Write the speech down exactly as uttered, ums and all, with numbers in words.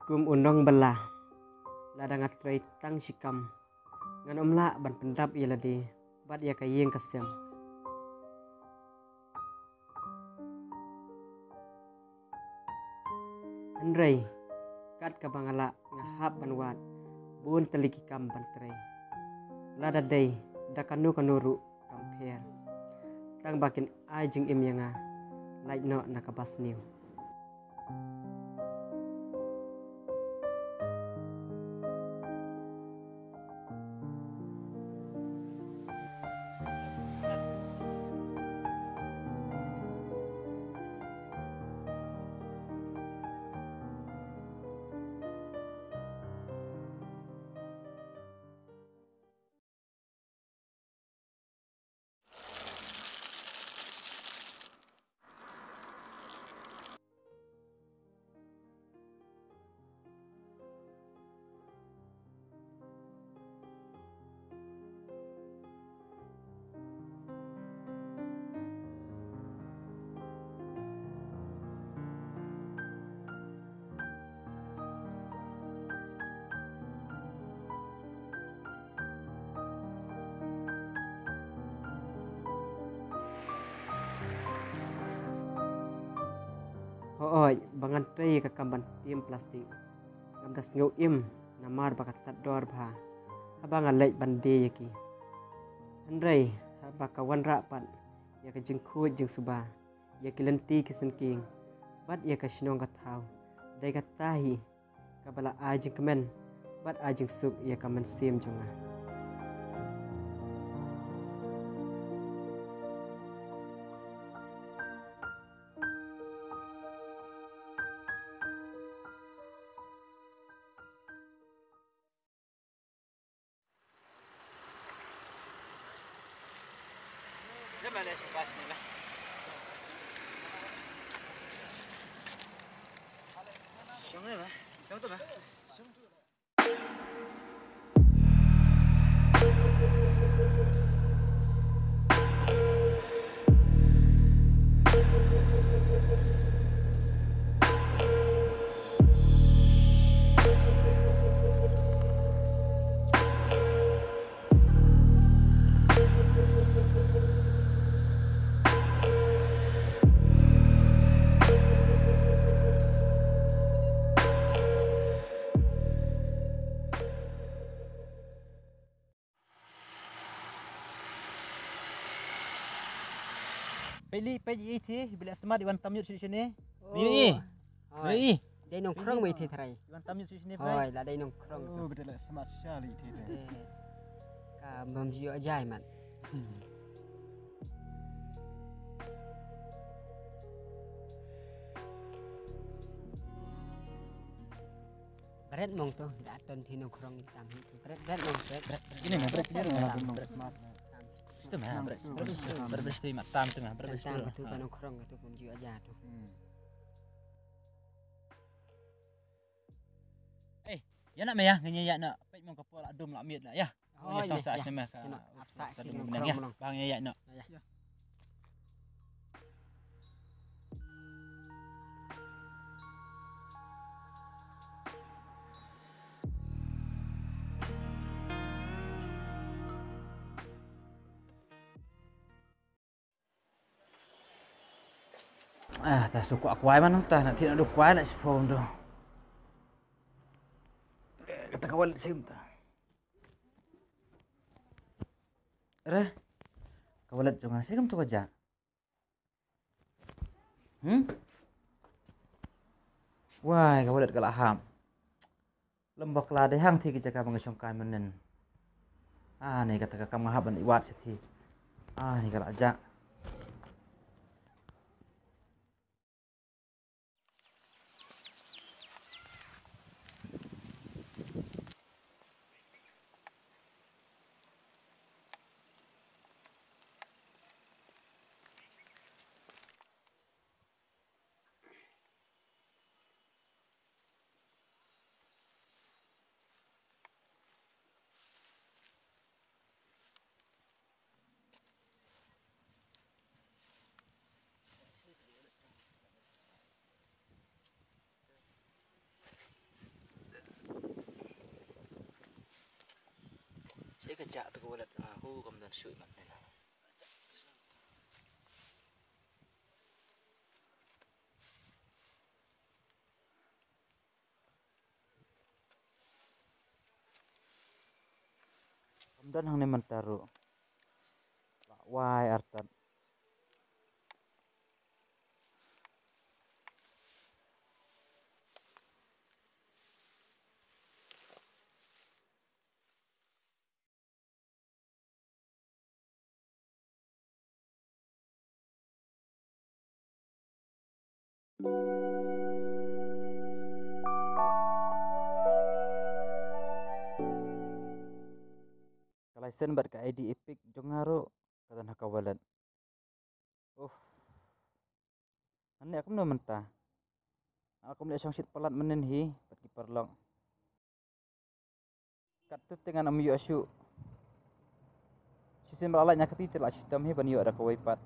kum u nongbylla. Lada nga trei tang shi kam, ngan ym lah ban pyndap ïa lade bad ïa ka ïing ka sem. Hynrei kat kaba nga lah, nga hap ban wad bun tylli ki kam ban trei. Lada dei da kano kano ruh kam pher, tang ba kin ai jingim ïa nga lait noh na kaba sniew. Hooid, ba ngan trei ïa ka kam ban tiem plastik, ngam da sngew im namar ba ka tad dor bha haba nga leit ban die ïa ki. Hynrei haba ka wanrah pat ïa ka jingkhuid jingsuba, ïa ki lynti ki syngkien bad ïa ka shnong ka thaw, dei kata hi kaba la ai jingkmen bad ai jingsuk ïa ka mynsiem jong nga. Peit li, peit i thi, i ba leh smat i wan tam ïut shane. Ïu i. Ïu i. Dei nongkhrong ba i thi trai. I wan tam ïut shane. Hoi, la dei nongkhrong tu. Oh, ba dei leh smat shisha li i thi trai. Ka bam ju ïoh jai mat. Bret mong tu, da ton thi nongkhrong i tam hi tu. Bret, bret mong, bret. Bret, bret. Ini mong, bret, ini mong, bret. Itu mah, bret. Bret, bret, bret, bret, tam tu mah, bret, bret. Tam tu ka nongkhrong tu pun ju aja tu. Hmm. Eh, ïa na me ïa, ngin ïa na, peit mong ka por la dum la miet la ïa. Hoi, ïa song sa ïa. Snem ka. Ïa na, ap sa sa ki dum nongkhrong ïa. Bang ïa na. Ïa. Ah, ta su kwah kwai man ta na, thik na du kwai na shiphew tu. Kata ka wallet sim ta. Re. Ka wallet jong nga shi kam tu ka ja. Hmm? Wai, ka wallet ka la hap. Lem bakla dei hang thi ki jaka ba nga shong kai mynnin. Ah, ni kata ka kam nga hap ban i wad shi thi. Ah, ni ka la ja. Ka jah tu ka wallet, ah, ku kam don shuh imat ne. Kam don hangne mynta ruh. Lah wai artat. Ka license bad ka I D Epic jong nga ruh ka don ha ka wallet. Uff. Ngan leh kumno mynta? Nga la kum leh shong shit palat mynnin hi bad ki paralok. Katto te ngan ym ïoh shuh. Shisien ba la lait na kti te la shitom hi ban ïoh da kawei pat.